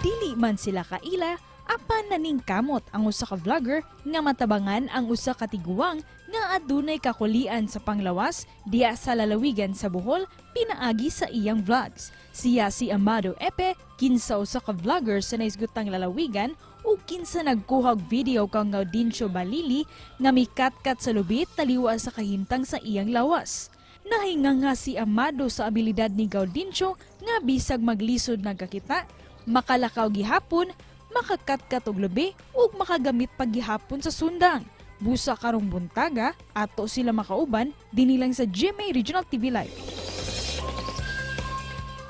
Dili man sila kaila, apan naningkamot ang usa ka vlogger nga matabangan ang usa ka tiguang nga adunay kakulian sa panglawas diha sa lalawigan sa Bohol pinaagi sa iyang vlogs. Siya si Amado Epe, kinsa usa ka vlogger sa naisgutang lalawigan ug kinsa nagkuhag video kang Gaudencio Balili nga mikatkat sa lubit taliwa sa kahimtang sa iyang lawas. Nahinga nga si Amado sa abilidad ni Gaudencio nga bisag maglisod nagkakita, makalakaw gihapon, makakatkat og lubi ug makagamit paggihapon sa sundang. Busa karong buntaga, ato sila makauban dinhi lang sa GMA Regional TV Live.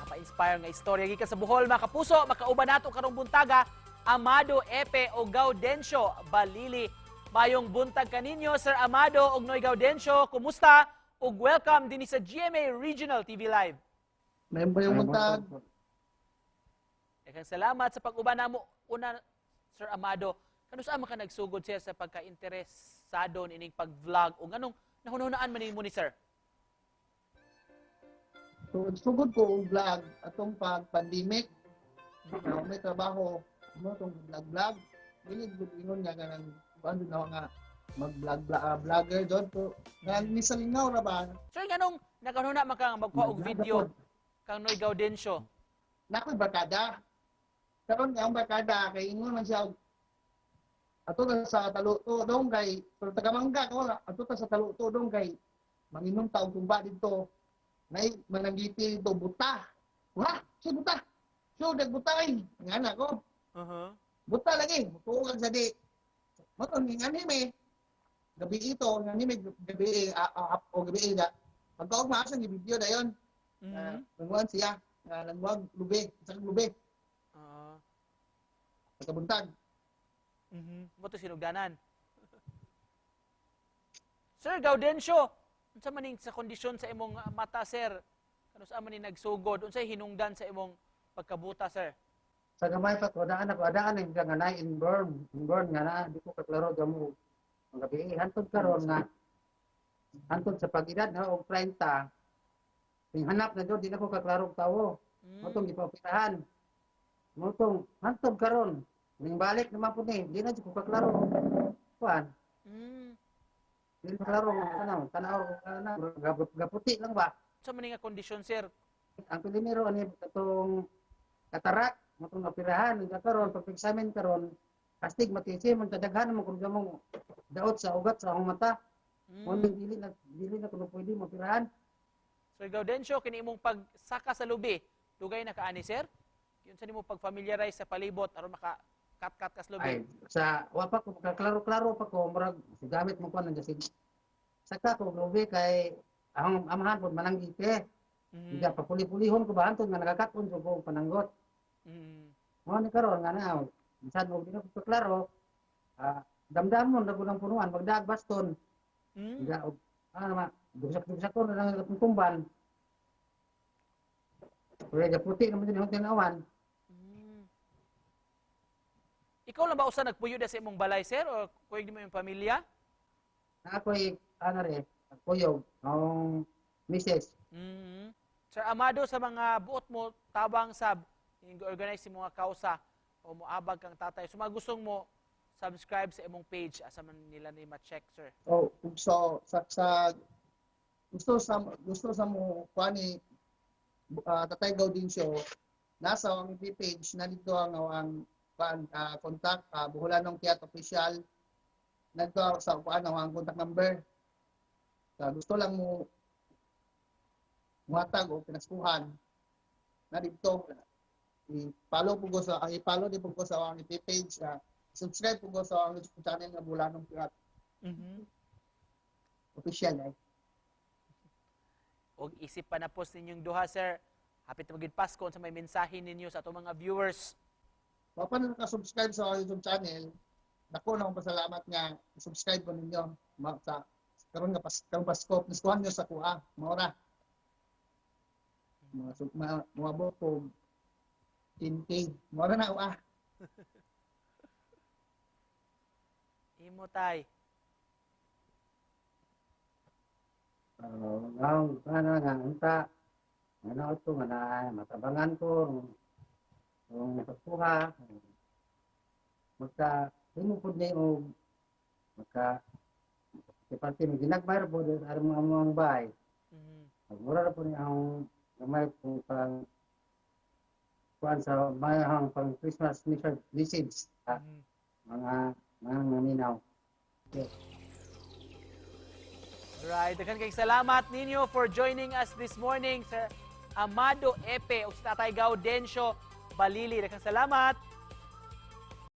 Mapa-inspire nga istorya gikan sa Bohol, mga kapuso, makauban nato karong buntaga Amado Epe o Gaudencio Balili. Mayong buntag kaninyo, Sir Amado ug Noy Gaudencio, kumusta? Ug welcome dinhi sa GMA Regional TV Live. Mayong bayong buntag. Daghang salamat sa pag-uban namo. Una, Sir Amado, kanus-a man ka nagsugod, sir, sa pagka-interesado ining pag-vlog ug anong nahunahunaan man nimo ni sir? So, sugod ko og vlog atong pag pandemic. Ako may trabaho mo tong vlog vlog. Dili gud ingon nga kanang kuan na nga mag-vlog vlogger jud ko. Nga misalingaw ra ba? Sir, nganong nagahuna man ka nga magkuha og video kang Noy Gaudencio? Na ako'y barkada. Karon nga ang barkada kay ingon man siya og ato ta sa Taluto dong kay pero taga Mangga ko, ato ta sa Taluto dong kay manginom ta og tumba didto. Nay mananggiti dito buta. Wah, si buta. So nagbuta ay nga na ko. Buta lagi, tuogan sa di. Mo to ning anime. Gabi ito, ng anime gabi o gabi na. Pagkaog maasa ni video dayon. Nanguan siya, nanguan lubi, sa lubi, pagkabuntag. Mo to sinugdanan. Sir Gaudencio, unsa man ning sa kondisyon sa imong mata, sir? Kanus-a man ni nagsugod? Unsay hinungdan sa imong pagkabuta, sir? Sa gamay pa ko daan ako daan ang nga na inborn inborn nga na di ko kaklaro gamo ang gabi hantod karon nga hantod sa pag-edad na og 30 ning hanap na jud di na ko kaklaro og tawo. Mo tong gipaoperahan, mo tong hantod karon ning balik naman pud ni di na jud ko kaklaro kuan. Di na klaro nga tanaw tanaw na gaputi lang ba. Unsa man ni nga kondisyon, sir? Ang primero ani katong katarak mo tong operahan ning karon pag examine karon astigmatism man kadaghan man kun gamong daot sa ugat sa akong mata. Mo ning dili na kuno pwede maoperahan. Sir Gaudencio, kini imong pagsaka sa lubi, dugay na kaani, sir? Yun sa nimo pag-familiarize sa palibot aron maka kat-kat ka sa lubi? Ay, sa wa pa ko makaklaro-klaro pa ko, murag gamit mo ko nang sig saka ko lubi kay ang amahan pod mananggite. Mm. Papuli-pulihon ko ba hantod nga nakakaton so ko pananggot. Mo ni karon nga na bisan og di na ko klaro, damdamon ra ko ng punuan magdaag baston. Ga og ano ma dugsak-dugsak ko na lang ang tumban. Pero puti naman din ang tinawan. Ikaw lang ba usa nagpuyo da sa imong balay, sir, o kuyog nimo imong pamilya? Na ako'y ano re, kuyog, ang misis. Sir Amado, sa mga buot mo tabang sab organize si mga kausa o moabag kang tatay. So mga gustong mo subscribe sa imong page, asa man nila ni ma-check, sir? Oh, ug so sa gusto sa mo kuan ni Tatay Gaudencio, nasa ang FB page na dito ang kuan contact, Boholanong Kiat Official nagto sa kuan ang contact number. Sa gusto lang mo muhatag o pinaskuhan na dito i-follow po ko sa i-follow din po ko sa ang FB page, subscribe po ko sa ang YouTube channel nga Boholanong Kiat Official eh. Og isip pa na post ninyong duha, sir. Hapit na magid Pasko, unsa may mensahe ninyo sa atong mga viewers? Wa pa na naka-subscribe sa YouTube channel, dako na akong pasalamat nga subscribe ko ninyo sa karon nga karong Pasko, Paskuhan nyo sa kuha, maora. Mga moabot ko 10K. Maora na ah. Imo tay. Ang ano nga unta ano to nga na matabangan ko. Kung pagkuha, magka himo pud ni og magka parte mi ginagmay ra pud aron amo ang bahay. Mura ra pud ni ang gamay kung pang kuan sa mayahang pang Christmas message message sa mga maminaw. Alright, daghan kay salamat ninyo for joining us this morning, Sir Amado Epe ug si Tatay Gaudencio Balili. Daghang salamat.